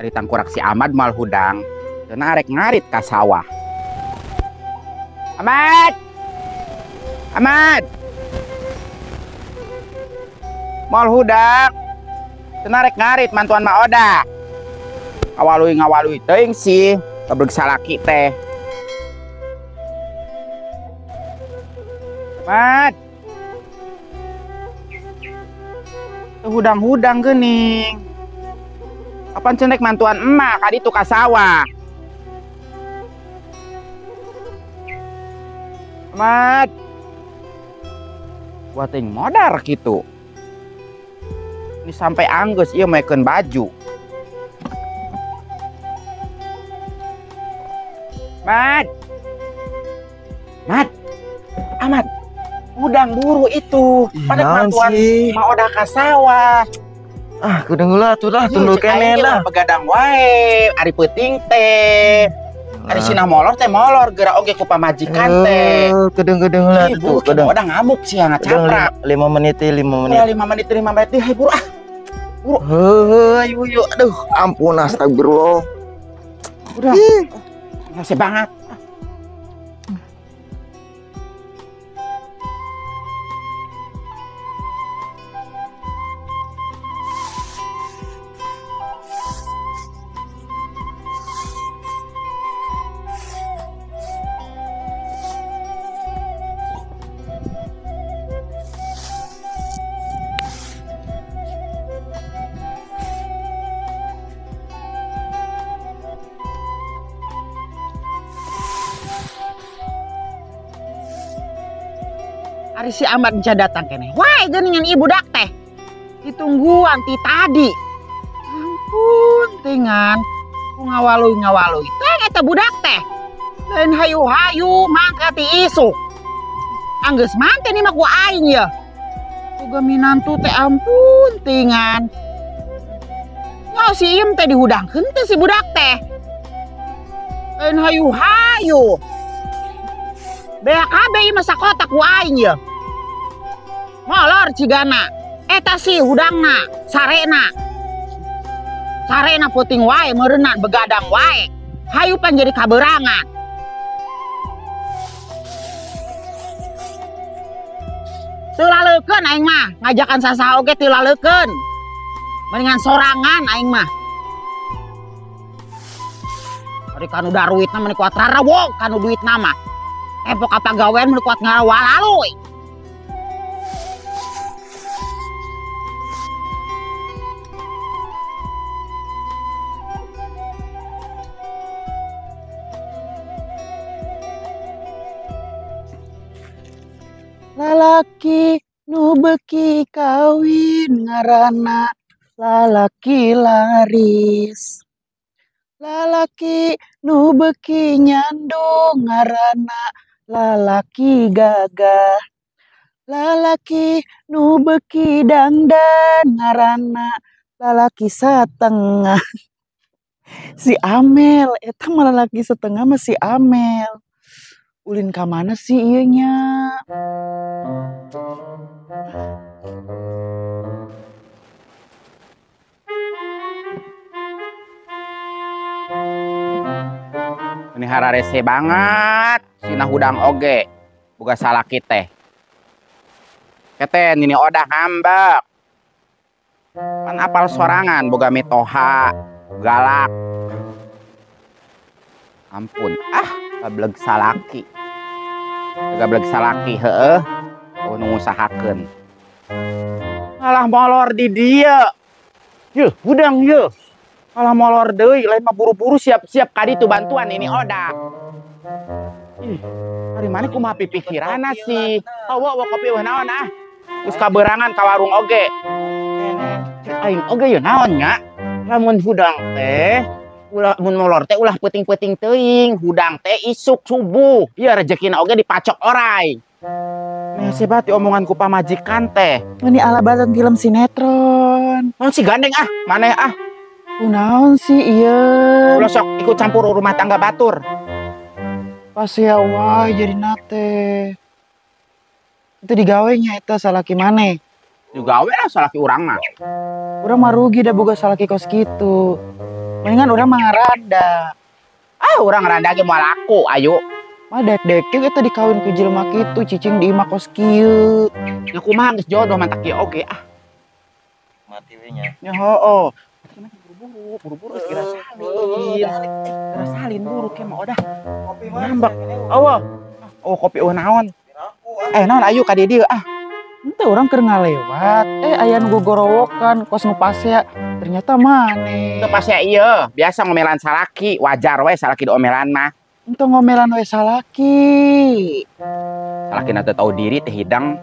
Ari tangkurak si Ahmad mal hudang, teu arek ngarit ka sawah. Ahmad! Ahmad! Mal hudang, teu arek ngarit mantuan Ma Oda. Ngawalui ngawalui teuing sih, kabeleg salaki teh. Ahmad! Teu hudang-hudang geuning. Kapan cenek mantuan emak kaditu ka sawah. Ahmad. Buat ting modar gitu. Ini sampai anggeus ieu maekeun baju. Mad. Mad. Ahmad. Udang buru itu. Pada mantuan Ma Oda ka sawah. Ah, kudu heula atuh lah, tunduk keneh lah. Begadang wae, ari peuting teh. Ari sinah molor teh molor geura oge ku pamajikan teh. Kedeung-kedeung heula atuh, kedeung. Udah ngamuk sia ngacaprak. 5 menit, 5 menit. 5 menit, 5 menit, hai buru ah. Buru. Heuh, ayo ayo, aduh, ampun astagfirullah. Udah. Ngasih banget. Ari si Ahmad bisa datang keneh. Wah, geuningan ibu dak teh. Ditungguan ti tadi. Ampun, tingan. Ku ngawalui-ngawalui. Teh eta budak teh. Lain hayu-hayu mangka ti isuk. Anggeus manten ieu mah ku aing ye. Boga minantu teh ampun tingan. Nya si Im teh dihudangkeun teh si budak teh. Lain hayu-hayu. BKB ieu mah sakotak ku aing ye. Molor cigana. Eta sih hudangna, sarena. Sarena puting wae meureunnan begadang wae. Hayu pan jadi kaberangan. Teu laleukeun aing mah, ngajakan sasaha oge teu laleukeun. Mendingan sorangan aing mah. Ari kanu daruitna meni kuat rarawog kanu duitna mah. Epok apa gawean meni kuat ngawalaluy. Lalaki nu beuki kawin ngaranna lalaki laris. Lalaki nu beuki nyandung ngaranna lalaki gagah. Lalaki nu beuki dangdan ngaranna lalaki satengah. Si Amel, eta mah lalaki setengah mah si Amel. Ulin ka mana sih ieu nya? Ini hararese banget, sinah hudang oge, boga salaki teh. Keten ini odah ngambek. Pan apal sorangan boga mitoha, galak. Ampun, ah, gableg salaki. Gableg salaki heueuh, oh nu ngusahakeun. Alah molor di dieu. Yeuh, hudang yeuh. Alah molor deui, lain mah buru-buru siap-siap ka ditu bantuan ini oda. Ih, ari maneh kumaha pipikiranna sih? Eueuh eueuh kopi eueuh naon ah. Geus kaberangan ka warung oge. Aing oge ye naon nya? Lamun hudang teh ulah mun molor teh ulah peuting-peuting teuing, hudang teh isuk subuh. Ieu rejekina oge dipacok orai. Mese bati omongan ku pamajikan teh. Meni ala badan film sinetron. Naon si gandeng ah, maneh ah. Kunaon sih ieu? Ulah sok ikut campur rumah tangga batur. Pasea wae jadi nate. Itu digawe nya eta salaki maneh. Digawe lah salaki urang mah. Urang mah rugi da boga salaki kos kitu. Mendingan urang mah ngaranda. Ah, urang ngaranda ge moal laku, ayo. Mah dek-dek eta dikawin ku jelema kitu, cicing di imah kos kieu. Ya kumaha geus jodoh mantak kieu oge ah. Mati we nya. Ya hooh. Buru-buru, buru-buru geus kira salin. Kira salin buru ke mah odah. Kopi mah. Ngambek. Eueuh. Oh, kopi eueuh naon? Eh, naon ayu ka dieu ah. Henteu urang keur ngalewat, aya nu gogorowokan kos nu pasea. Ternyata maneh. Teu pasea ieu, biasa ngomelan salaki, wajar we salaki diomelan mah. Henteu ngomelan we salaki. Salaki na teu tahu diri teh hidang.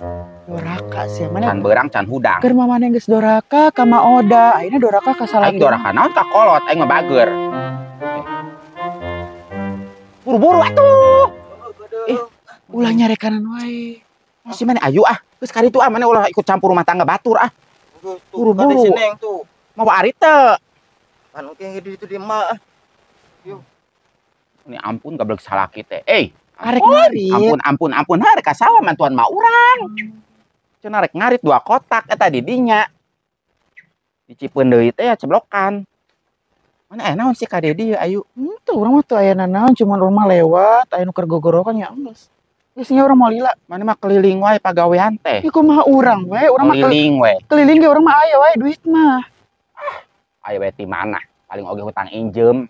Doraka sia maneh. Can beurang can hudang. Keur mah maneh geus doraka ka Ma Oda, ayeuna doraka ka salaki. Aing doraka naon ka kolot, aing mah bager. Buru-buru atuh. Ih, ulah nyarekanan wae. Si maneh ayu ah. Geus kali itu ah maneh ulah ikut campur rumah tangga batur ah. Buru-buru. Mau ari teu. Pan engke di ditu di emak ah. Yo. Ini ampun gablek salaki teh. Eh, arek ngarit. Ampun ampun ampun harek ka sawah mantuan mah urang. Cenah rek ngarit 2 kotak eta di dinya. Dicipeun deui teh ya ceblokan. Mana naon sih ka dedi ayu? Henteu urang mah teu aya nanaon, cuman urang mah lewat aya nu keur gogorowokan ya geus. Geus nya urang mau lila. Mana mah keliling wae pagawean teh. Ih kumaha urang we, urang mah keliling we. Keliling ge urang mah aya wae duit mah. Ah, aya we ti mana? Paling oge hutang injem.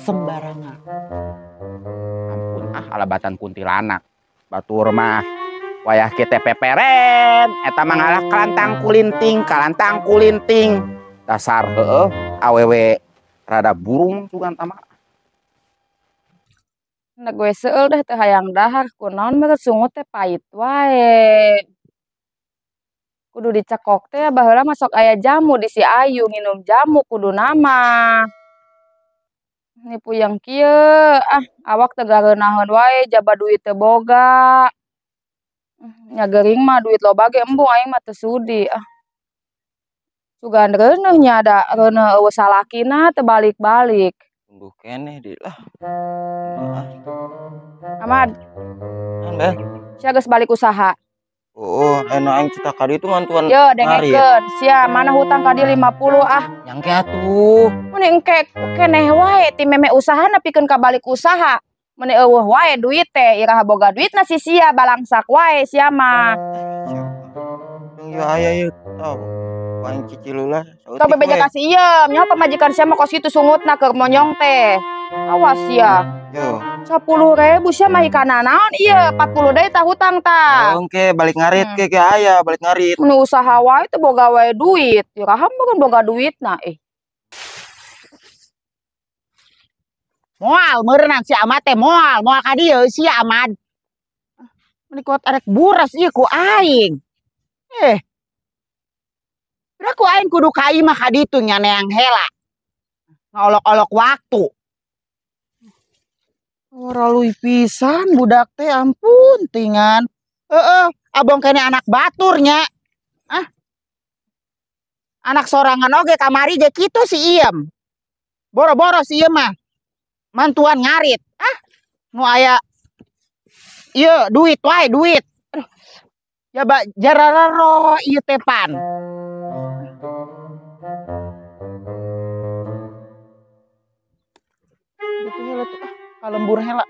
Sembarangan. Ampun ah alabatan kuntilanak. Batur mah wayah kita peperen eta mah ngalah kalantang kulinting, kalantang kulinting. Dasar heueuh awewe rada burung sugan tama. Nek gue seueul deh teu hayang dahar kunaon meureun sungut teh pait wae. Kudu dicekok teh baheula mah sok aya jamu di si Ayu nginum jamu kudu nama. Ni puyeng kieu ah awak teh gareunaheun wae jaba duit teu boga. Nya geuring mah duit loba ge embung aing mah teu sudi ah. Sugan reuneuh nya da reuneuh eueuh salakina teu balik-balik. Tunggu keneh deui lah. Ahmad. Mbah. Sia geus balik usaha. Oh, enak aing cita ka ditu mantuan. Yo dengekeun, sia mana hutang ka dieu 50 ah. Nyangke atuh. Mun engke keneh wae ti meme usaha nepikeun ka balik usaha. Mun eueuh wae duit teh iraha boga duitna si sia balangsak wae sia mah. Yo aya ieu tau. Aing cicil lah. Tong bebeja ka si iem, nyaho pamajikan sia mah kos kitu sungutna keur monyong teh. Awas sia. Yo. 10.000 sia mah hikana naon ieu 40 deui tah hutang tah. Oke, balik ngarit ke ke aya, balik ngarit. Nu usaha wae teh boga wae duit. Iraha mah boga duitna eh. Moal meureunang si Ahmad teh moal, moal ka dieu si Ahmad. Meni kuat arek buras ieu ku aing. Eh. Ku aing kudu ka imah ka ditu nya neang hela. Ngolok-olok waktu. Ora leuwih pisan budak teh ampun tingan. Heeh, abong kene anak batur nya. Ah. Anak sorangan oge kamari ge kitu si Iem. Boro-boro si Iem mah. Mantuan ngarit. Ah, nu aya ieu duit wae duit. Aduh. Ya ba jarararo ieu teh pan. Gitu heula tuh ah, kalembur heula.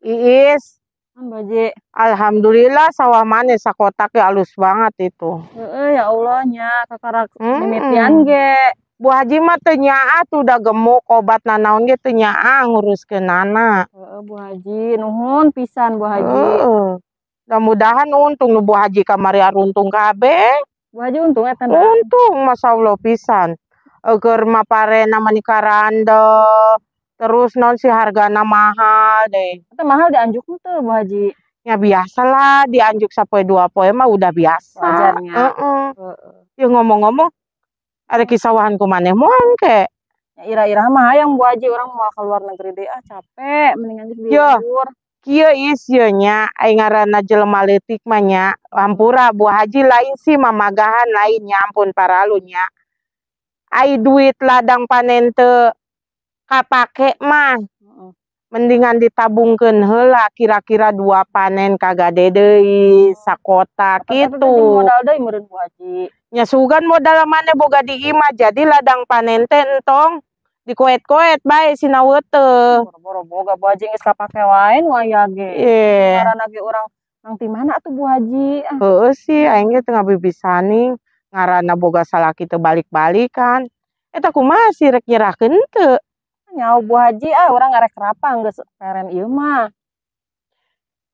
Iis, Baje. Alhamdulillah sawah maneh sakotak ge alus banget itu. Heeh ya Allah nya kakarak mimitian ge. Bu Haji mah teu nyaah tuh udah gemuk obat nanaon ge teu nyaah nguruskeunana. Heeh Bu Haji, nuhun pisan Bu Haji. Heeh. Mudah-mudahan untung nu Bu Haji kamari aruntung kabeh. Bu Haji untung eta na. Untung masyaallah pisan. Keur mah parena mani karande. Terus naon sih hargana mahal deh. Eta mahal dianjuk teu, Bu Haji? Ya biasalah, dianjuk sapoe dua poe mah udah biasa. Wajarnya. Heeh. Heeh. Ya ngomong-ngomong, ada kisawahan ku maneh moal ke? Ya ira-ira mah hayang, Bu Haji, urang moal ke luar negeri deui ah, capek, mendingan geus Yo. dilebur. Kieu is ieu nya, ai ngaranna jelema leutik mah nya, hampura Bu Haji, lain sih mamagahan, lain nya, ampun paralu nya. Ai duit ladang panen teu kapake mah mendingan ditabungkeun heula, kira-kira dua panen kagade deui sakotak Tapi gitu. Modal deui meureun, Bu Haji. Nya sugan modal maneh boga di imah, jadi ladang panen teh entong dikoet-koet bae sina weuteuh. Boro-boro boga, Bu Haji, geus kapake wae nu aya ge. Ye. Ngaranna ge urang nang ti mana atuh, Bu Haji? Ah. Heueuh sih, aing ge teu ngabibisaning ngaranna boga salaki teu balik-balikan. Eta kumaha sih, rek nyerahkeun teu? Nyaho, Bu Haji, ah, urang ngarek rapang geus peren ieu mah.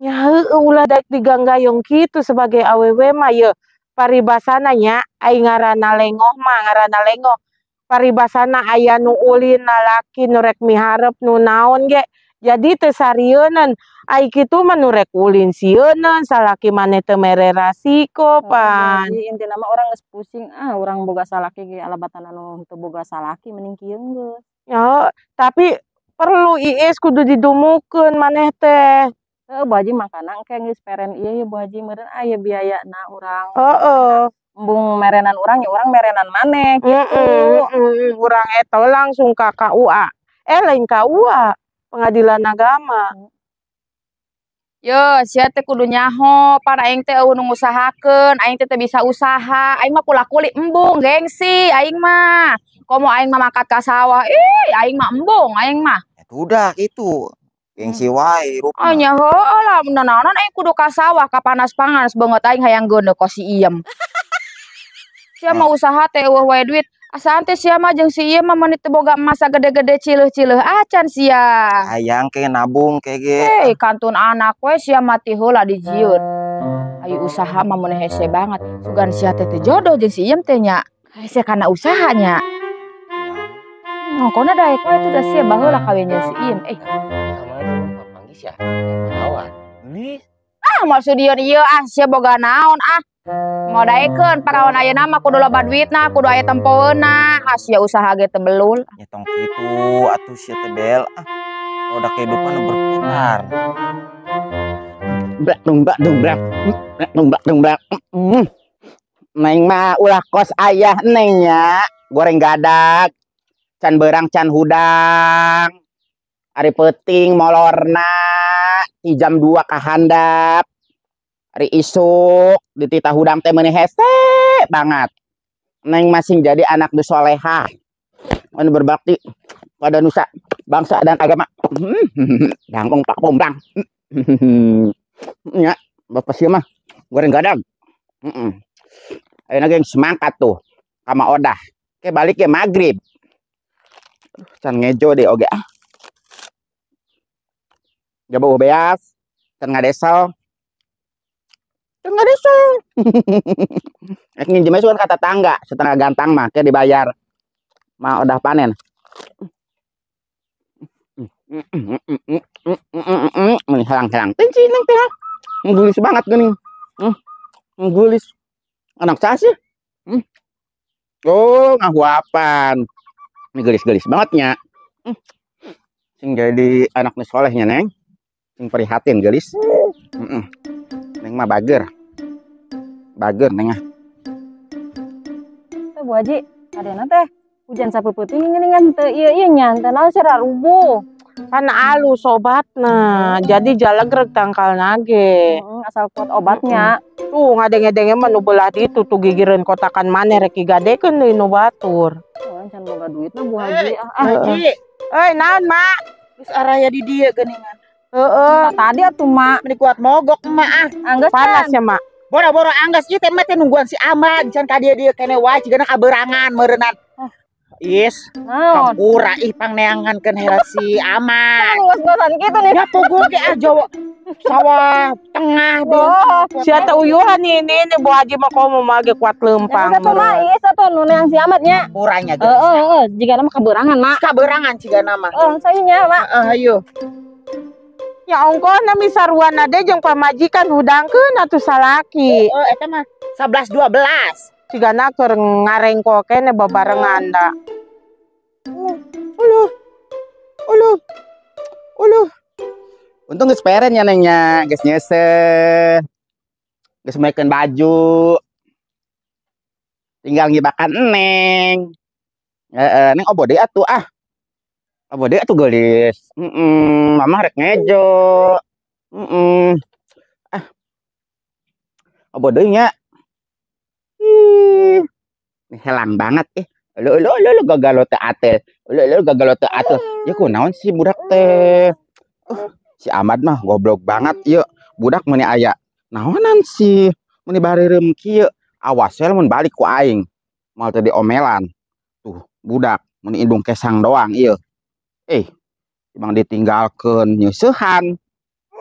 Nya heueuh, ulah daek diganggayong kitu sebagai awewe mah ye. Paribasana nya, ai ngaranna lengoh mah ngaranna lengoh. Paribasana aya nu ulin, lalaki nu rek miharep, nu naon ge jadi teu sarieuneun. Ai kitu mah nu rek ulin sieuneun, salaki maneh teu mere rasiko Heuh, Bu pan. Haji, intina mah urang geus pusing ah, urang boga salaki ge alabatan anu teu boga salaki, mending kieu geus. Ya, tapi perlu Iis, kudu didumukeun maneh teh. Heuh, Bu Haji, makana engke geus peren ieu ye, Bu Haji, meureun aya biayana urang. Heeh. Embung merenan urang ya urang merenan maneh gitu. Heeh, urang eta langsung ka KUA. Eh, lain KUA, Pengadilan Agama. Yo, sia teh kudu nyaho, pan aing teh euweuh nu ngusahakeun, aing teh teu bisa usaha, aing mah kula-kuli embung gengsi aing mah. Komo aing mah mangkat ka sawah, ih, aing mah embung aing mah. Udah gitu. Gengsi wae hirup Ah mah. Nya heueuh lah, nanaonan aing kudu ka sawah ka panas-panas beungeut aing hayang geuneuh kos si Iem. Sia mah usaha teh euweuh wae duit. Asaan teh sia mah jeung si ieu mah meuni teu boga emas sagede-gede cileuh-cileuh acan sia. Hayang ke nabung ke ge. Eh, kantun anak we sia mati heula dijieun. Ayo usaha mah mun hese banget. Sugan sia teh teu jodoh jeung si Iem teh nya. Hese kana usahanya. Ngongkona daek we tuh da sia baheula kawin jeung si Iem. Eh, Sama aja papanggih sia. Kawan. Gelis. Ah, maksud ieu ieu ah, sia boga naon ah. Mau daekeun parawan ayeuna mah kudu loba duitna, kudu aya tempoeuna. Ah, sia usaha ge teu belul. Ya tong kitu atuh sia teh, Bel. Ah, roda kehidupan berputar. Blak dung blak dung blak. Blak dung blak dung blak. Neng mah ulah kos ayah neng nya, goreng gadag. Can berang can hudang. Ari peuting molorna di jam 2 kahandap. Ari isuk dititah hudang teh meuni hese banget. Neng masing jadi anak nu solehah. Anu berbakti pada nusa, bangsa dan agama. Dangkong pak pombang. Ya, bapak sih mah goreng gadang. Heeh. Ayo geng semangkat tuh sama Odah. Ke balik ke maghrib. Aduh, can ngejo deh oge ah. Jaba beas, can ngadesel. Can ngadesel. Rek nginjem kan kata tangga, setengah gantang mah ke dibayar. Ma udah panen. Ini halang-halang. Tinci neng teh. Nggulis banget gini. Nggulis. Anak saya sih. Oh, ngahuapan. Ini gelis-gelis bangetnya. Sing jadi anak nih solehnya, Neng. Sing prihatin gelis. Neng mah bager. Bager, Neng ah. Teh, Bu Haji, adena teh hujan sapeupeung geuningan teu ieu ieu nya, teu naon sih rubuh. Pan alus obatna, jadi jalegreg tangkal nage. Heeh, asal kuat obatnya. Tuh ngadenge-denge mah nu belah ditu tuh gigireun kotakan maneh rek digadekeun deui nu batur. Oh, can boga duit mah, Bu Haji. Ah, ah. Haji, Euy, naon, Mak? Geus araya di dieu geuningan. Heeh, Tadi atuh, Mak. Meni kuat mogok emak ah. Anggeus panas can. ya, Mak. Boro-boro anggeus ieu teh emak teh nungguan si Ama, can ka dieu dieu kene wae cigana kaberangan meureunnan. Is, Naon? hampura ih pangneangankeun heula si Ama. Kan ngos-ngosan kitu nih. Ya puguh ge ah Jawa. Sawah tengah deh. Oh, sia teh uyuhan ini Bu Haji mah komo mah ge kuat lempang. Eta mah ieu atuh nu neang si Amat nya. Puranya geus. Heeh, jigana mah kaberangan, Mak. Kaberangan cigana mah. Heeh, saya nya, Mak. Heeh, hayu. Ya ongkohna misaruana deui jeung pamajikan hudangkeun atuh salaki. Heeh, eta mah 11 12. Cigana keur ngarengko keneh babarengan da. Uluh. Uluh. Uluh. Untung geus peren ya nengnya, geus nyeuseuh. Geus mekeun baju. Tinggal ngibakan neng. Heeh, neng obo deui atuh ah. Obo deui atuh geulis. Heeh, mama rek ngejo. Heeh. Ah. Obo deui nya. Ih. Helang banget ih. Ulu ulu ulu gagalo teu atel. Ulu ulu gagalo teu atel. Ya kunaon sih budak teh. Si Ahmad mah goblok banget ieu. Budak meuni aya naonan sih meuni bareureum kieu. Awas we mun balik ku aing. Moal teu diomelan. Tuh budak meuni indung kesang doang ieu. Emang ditinggalkeun nyeusehan.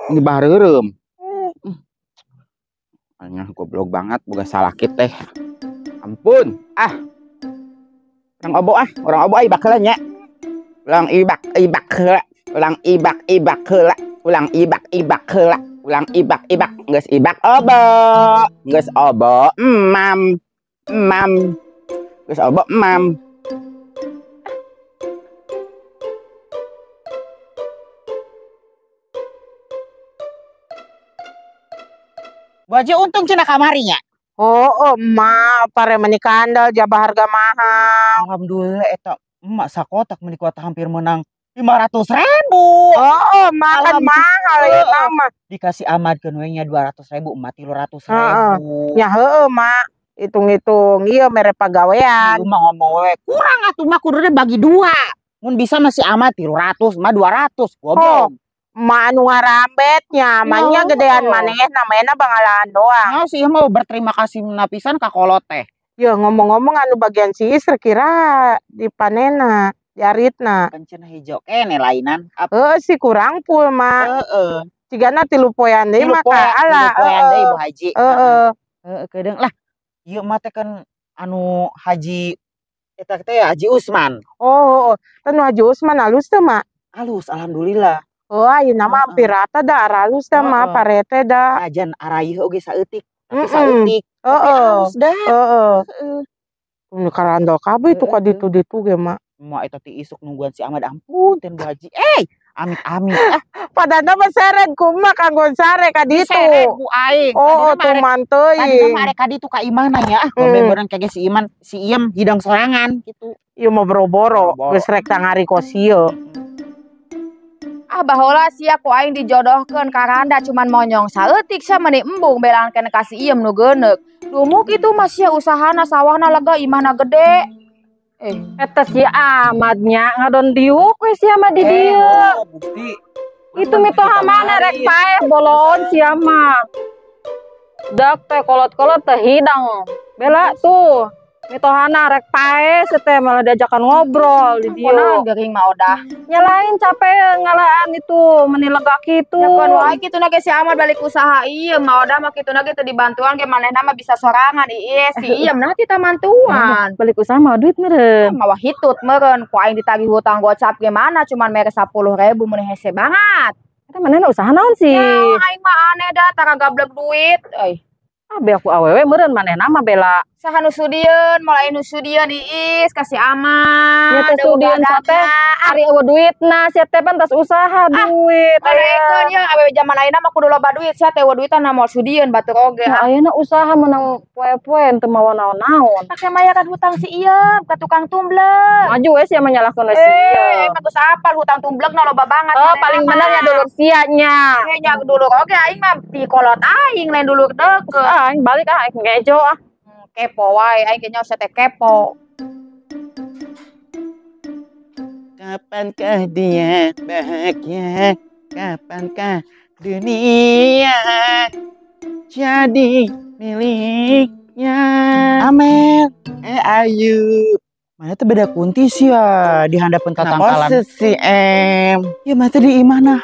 Meuni bareureum. Anyah goblok banget boga salaki teh. Ampun. Ah. Orang obo ah, orang obo ibak heula nya. Ulang ibak ibak heula, ulang ibak ibak heula, ulang ibak ibak heula, ulang ibak ibak geus ibak obo, geus obo emam. Emam. Geus obo emam. Baju untung cenah kamari nya. Oh, oh emak pare meuni kandel jaba harga mahal. Alhamdulillah eta emak sakotak meuni kuat hampir menang 500.000. Oh, oh emak kan mahal ya mah. Dikasih Ahmad keun we nya 200.000, emak 300.000. Ya heueuh mak, hitung-hitung ieu mere pagawean. Ieu mah ngomong we kurang atuh mah kuduna bagi dua. Mun bisa mah si Ahmad 300, mah 200. Goblok. Oh. Emak anu ngarambetnya, manya gedean manehna, manehna bangalahan doang. Nah, sih mau berterima kasih napisan ka kolot teh. Ya ngomong-ngomong anu bagian si istri kira dipanena, diaritna. Kencen hejo keneh lainan. Heeh sih kurang pul mah. Heeh. Cigana 3 poean deui mah ka ala. 3 poean deui Bu Haji. Heeh. Heeh kedeung lah. Ieu mah teh kan anu Haji eta teh Haji Usman. Oh, heeh. Teh nu Haji Usman alus teh mak? Alus alhamdulillah. Oh, ayeuna mah hampir rata da aralus da mah parete da. Ajan arayeuh oge saeutik. Tapi saeutik. Heeh. Alus da. Heeh. Nu karandol kabeh itu ka ditu-ditu ge mah. Mah eta ti isuk nungguan si Ahmad ampun ten Bu Haji. Amit-amit ah. Padahal mah seret kumaha kanggo sare ka ditu. Seret ku aing. Oh, tuman teuing. Tadina mah arek ka ditu ka imahna nya ah. Gombe bareng kage si Iman, si Iem hidang sorangan gitu. Ieu mah boro-boro geus rek tangari kos ieu. Ah baheula sia ku aing dijodohkeun ka Randa cuman monyong saeutik sia meuni embung belaan keneh ka si Iem nu geuneuk. Dumuk itu mah sia usahana sawahna lega imahna gede. Eta si Ahmad nya ngadon diuk we sia mah di dieu. Oh, bukti. Itu mitoha mana rek paeh bolon sia mah. Dak teh kolot-kolot teh hidang. Bela tuh. Mitohana rek pae teh malah diajakan ngobrol di dieu. Kunaon geuring mah odah. Nyalain capek ngalaan itu meni lega kitu. Ya kan wae kitu na ge si Ahmad balik usaha ieu mah odah mah kitu na ge teu dibantuan ge manehna mah bisa sorangan ieu si Iem nah ti tamantuan. Balik usaha mah duit meureun. Mawa hitut meureun ku aing ditagih hutang gocap ge mana cuman mere 10.000 meuni hese banget. Eta manehna usaha naon sih? Ya aing mah aneh da tara gablek duit euy. Ah beak ku awewe meureun manehna mah bela. Saha nu sudieun, mulai nu sudieun iis ka si Ahmad. Nya teh sudieun sate ari eueuh duitna sia teh pan tas usaha duit. Malekeun ye awewe jaman ayeuna mah kudu loba duit sia teh eueuh duitan moal sudieun batur oge. Nah, ayeuna usaha menang poe-poe teu mawa naon-naon. Pake mayaran hutang si Iem ka tukang tumblek. Maju we sia menyalahkeun si Iem. Mah geus apal hutang tumblekna loba banget. Oh, paling bener nya dulur sia nya. Nya dulur oge aing mah ti kolot aing lain dulur deukeut. Aing balik ah aing ngejo ah. Kepo wae aing kayaknya usah teh kepo. Kapankah dia bahagia? Kapankah dunia jadi miliknya? Amin. Ayu. Mana tuh beda kunti sih ya di handapeun tatangkalan. Kenapa si M? Ya mah teh di imah nah.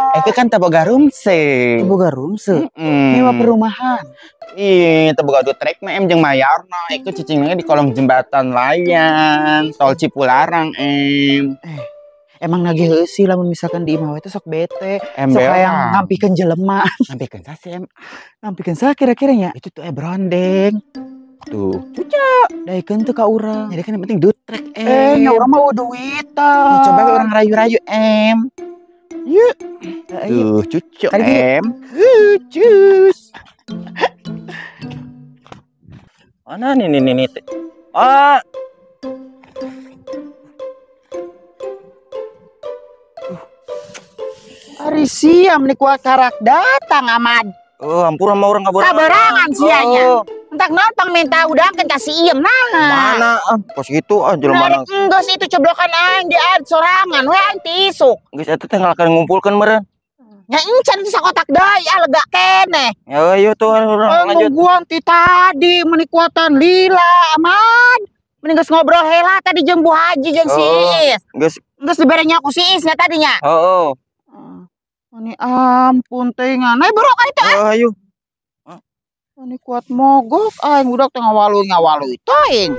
Eke kan teu boga rumse. Teu boga rumse. Nyewa perumahan. Ih, teu boga duit trek mah em jeung mayarna. Eke cicingna di kolong jembatan layang, tol Cipularang em. Emang nagih heueuh sih lamun misalkan di imah we teh sok bete, Em sok beak. hayang ngampikeun jelema. Ngampikeun saha sih em? Ngampikeun saha kira-kira nya? Itu tuh brondeng. Tuh, Daekeun teu ka urang. Jadi kan yang penting duit trek em. Nya urang mah eueuh duitan. Ya, coba we urang rayu-rayu em. Yuk. Ayo. Tuh, cucu Kali ini. em. Cus. Mana nih nih nih nih. Ah, Ari sia meni kuat karak datang Ahmad. oh, ampun sama orang kaburangan. Kabarangan sianya. Oh, Entak naon pang minta udangkeun ka si Iem nah. mana ah, kos gitu ah jelema Nah, enggeus itu coblokan aing di ad sorangan we aing ti isuk. Geus eta teh ngalakan ngumpulkeun meureun. Nya encan teh sakotak deui ah lega keneh. Ya ayo tuh urang lanjut. Nungguan ti tadi meni kuatan lila Ahmad. Mending geus ngobrol heula tadi jeung Bu Haji jeung si Oh. Iis. Geus Geus diberenya ku si Iis nya tadinya. heeh. Ini ampun teh ngan. Ayo bro ka itu. Oh, ayo. Ini kuat mogok aing budak teh ngawaluy-ngawaluy teuing.